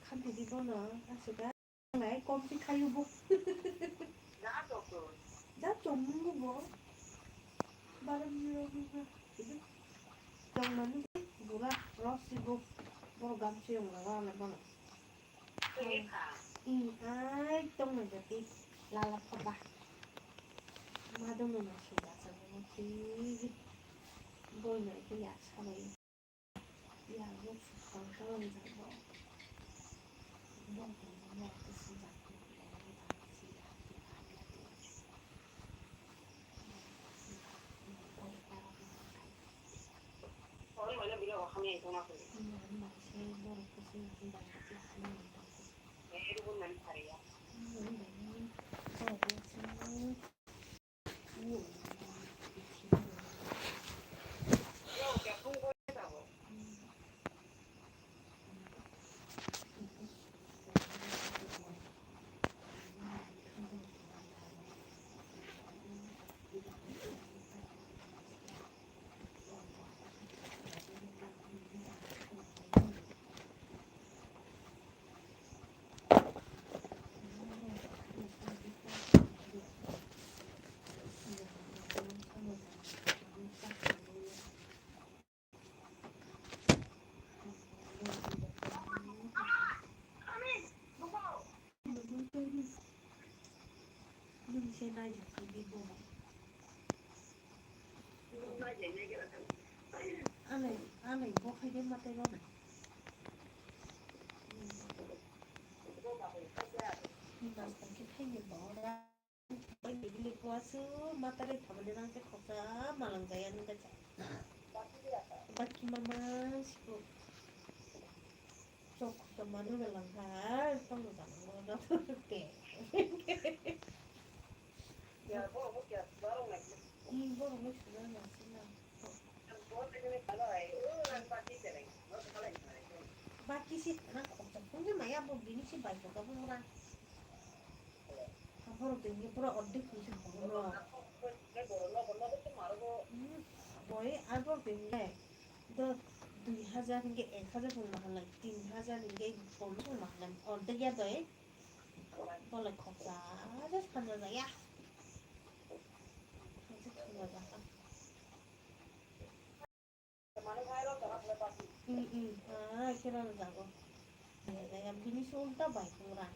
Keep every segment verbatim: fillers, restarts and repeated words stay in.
Khamtidi bono aswk da. Lai komsi khayu bo. Da chomungo bo. Baram ni rok ni ha. Tongmani bura rok si bo. Bo gamsi yong la wala bono. I ai tongmani jati lala phoba. Madung no nasi ya sa bo ti. Boy no ikili asa bai. Alai, alai, bo khai de mate rok. Ni mas tang khe khai ni bo ra. Oi, bibili kuasu matare thamani rang se khoksa malang jaya nung kacha. Baki mama siku. Chok khoksa manu galang ha, tong galang ha, te. Ya, bo, bo kya, barong na. Ni bo, bo suna na suna. Baki si rang khoksa phungni maya bo bini si bai khoksa phung rang. Borok tengke pura ordek pungsi phungo no. Hmm, boi ar borok tengke do dui hajar hingke ek hajar phung mahalai, tin hajar hingke bonus phung mahalai, ordek ya doi. Bolai khoksa aja sanja jaya. Aja thangla jaka. Hmm, hmm. Ah, khe rw jago. Jaya, jaya, bini se ulta bai phung rang.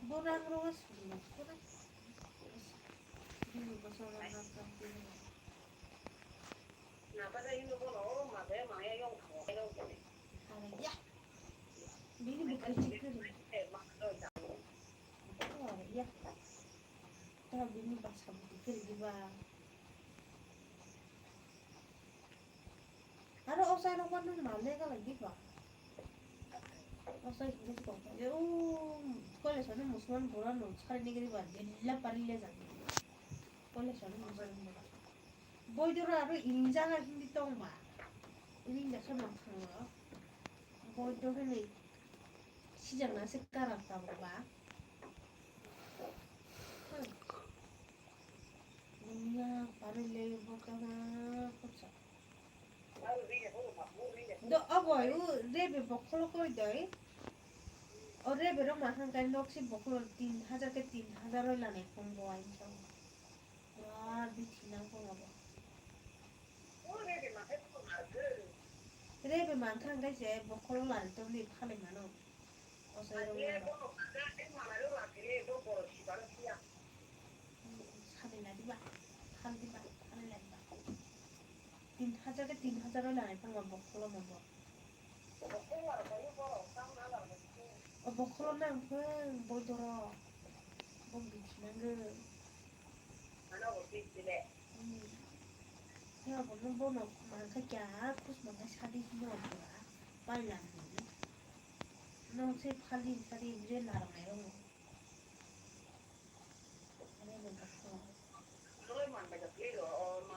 Borang rok sumno khoro. Bini bosong rok rok rok bini. Are ya. Bini bwkhai chikri. Are ya. Ta bini basa bwkhai chikri ba. Aro osai rok ma nung ma lega lagi ba. Osai hingke si kok je, o, college ani musulman bura no sari nigiri ba, dilla pari le jani. College ani musulman bura. Boi doro aro injaga hindi tong ba. Ini injak sa nang thang ro. Boi doro ni sijak na se karak tabok ba. Hmm. Dunia pari le botana khorsa. Do obo u rebe bokholo koi doi. O rebe rok ma thang kai nok si bokholo tin hajar ke tin hajar oi lanai phung bo ai thang. Wa bithi nang phung abo. Rebe mankha hwnkhe se bokholo lari tongdi phalwi mano. Osai rok lari. Sani lari ba, phaldi ba, phalwi lari ba. Tin hajar khe tin hajar oi lari phano bokholo mabo. O bokholo nang phung boi doro. Bo bithi nangwi. Ano bo bithi le. Hmm. He abono bono mankha kya, khus mankha sadi hino pura. Pailani. Nong se phaldi sadi je narwk nairok. Ano bo bokholo. Dole man bai da play ro, o ma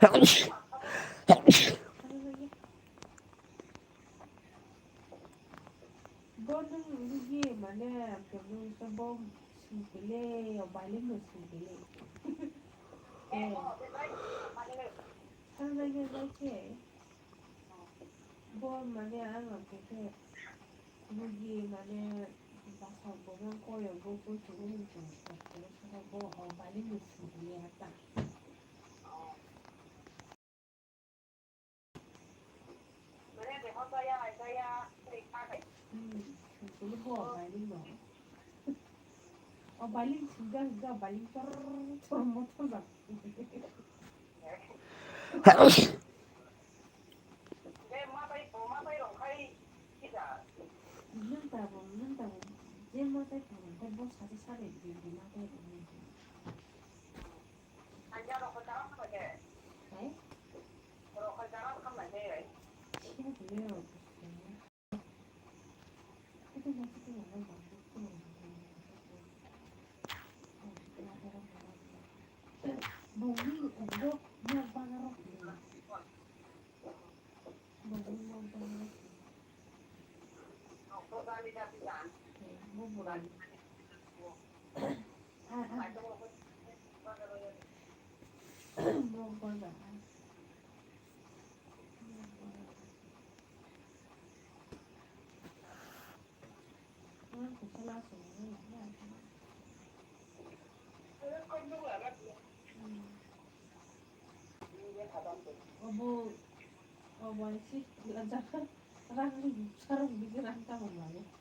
Bo nwng rwgwi mane, nwng se bo swngkhe le, o bailing no swngkhe le. Eh. Thangjakya bai khe, bo mane ang rwgwi khe, rwgwi mane bwswk bo nwng koyok bo, bo chwng nwng chwng, bo o bailing no swngkhe le ta. Hmm, sungkulu bo bailing no. O bailing sungja sungja bailing chor chor motor jak. Nwng tabuk, nwng tabuk, je ma tai thang, bo saja sabai di, di ma tai rok nwng. Hai? Obo, obo si, rang, sarung bisi rang tabuk lagi.